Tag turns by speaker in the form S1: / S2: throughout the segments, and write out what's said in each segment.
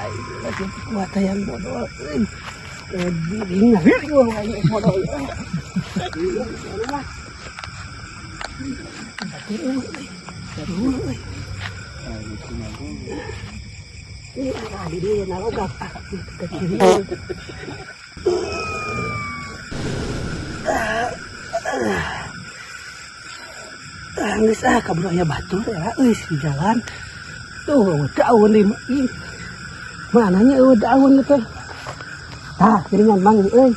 S1: Aing kuat hayang modol euy. Biring na euy aing modol. Ini arah di dia nalogap ah ke kiri. Ah, geus ah kaburu aya batur ya euy di jalan. Tuh daun di mananya eueuh daun teh. Tah, geuningan mang euy.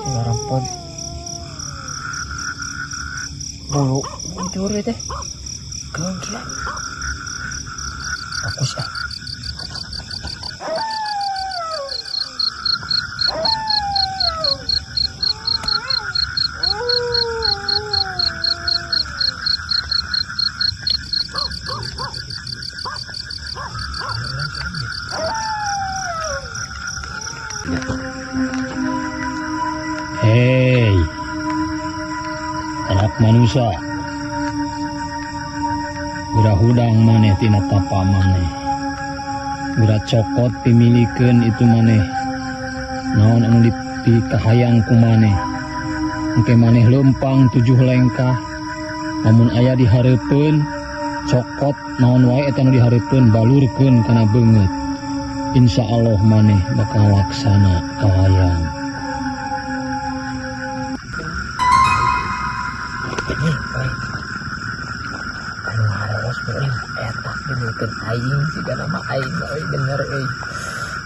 S2: Ngarampod bulu muncul teh keung kieu fokus ah.
S3: Hei, anak manusia, gura hudang maneh tina tapa maneh, gura cokot pimilikeun itu maneh, naon anu dipikahayang ku maneh, engke maneh leumpang 7 lengkah, lamun aya di hareupeun, cokot naon wae eta anu dihareupeun balurkeun kana beungeut, insya Allah maneh bakal laksana kahayang.
S2: Aing sih nama aing euy bener euy.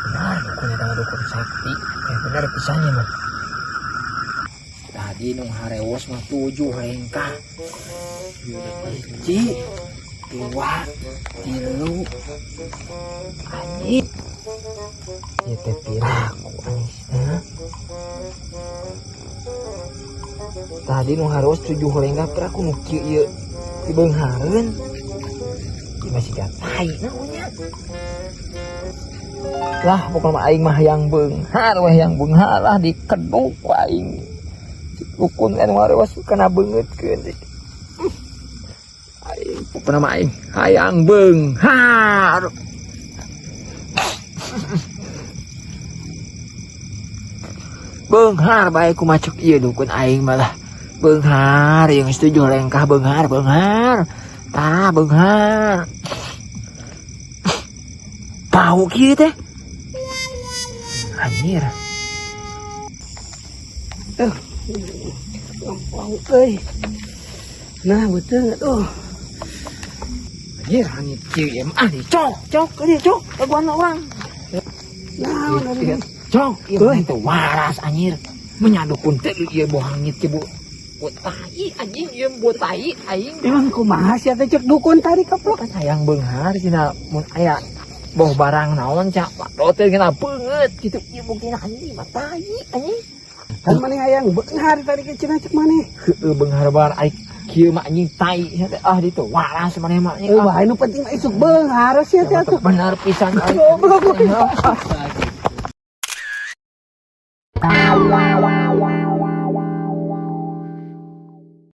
S2: Benar dukun eta mah dukun sakti. Bener pisannya mah. Tadi nu harewos mah 7 lengkah. 1, 2, 3. Anjing. Ieu teh piraku anisna. Tadi nu harewos 7 lengkah piraku nu kieu ieu dibeunghareun. Masih gak tai naonnya. Lah pokoknya mah aing mah hayang beunghar weh, hayang beunghar lah dikeduk ku aing. Dukun anu ngarewas kana beungeutkeun. Aing pokoknya mah aing hayang beunghar. Beunghar bae ku macuk ieu dukun aing malah. Beunghar yang setuju lengkah beunghar beunghar. Tah beunghar. Bau kieu teh. Anjir.
S1: Bau euy. Nah, betul atuh.
S2: Anjir, hangit kieu ieu mah. Ah, cok, cok, ieu cok, laguan urang.
S1: Nah,
S2: cok, ieu mah teu waras anjir. Menyadukun teh ieu boh hangit kieu bu. Buat tai anjing ieu buat tai aing.
S1: Emang kumaha sia teh cek dukun tadi kaplok?
S2: Kan hayang beunghar cenah mun aya boh barang naon cak padot teh kena beungeut kitu ieu buktina anjing mah tai anjing.
S1: Kan maneh hayang beunghar tadi ke cenah cek maneh.
S2: Heueuh beunghar bar ai kieu mah anjing tai sia teh ah ditu waras maneh mah anjing.
S1: Eueuh bae nu penting mah isuk beunghar sia teh atuh.
S2: Bener pisan aing.
S1: Goblok.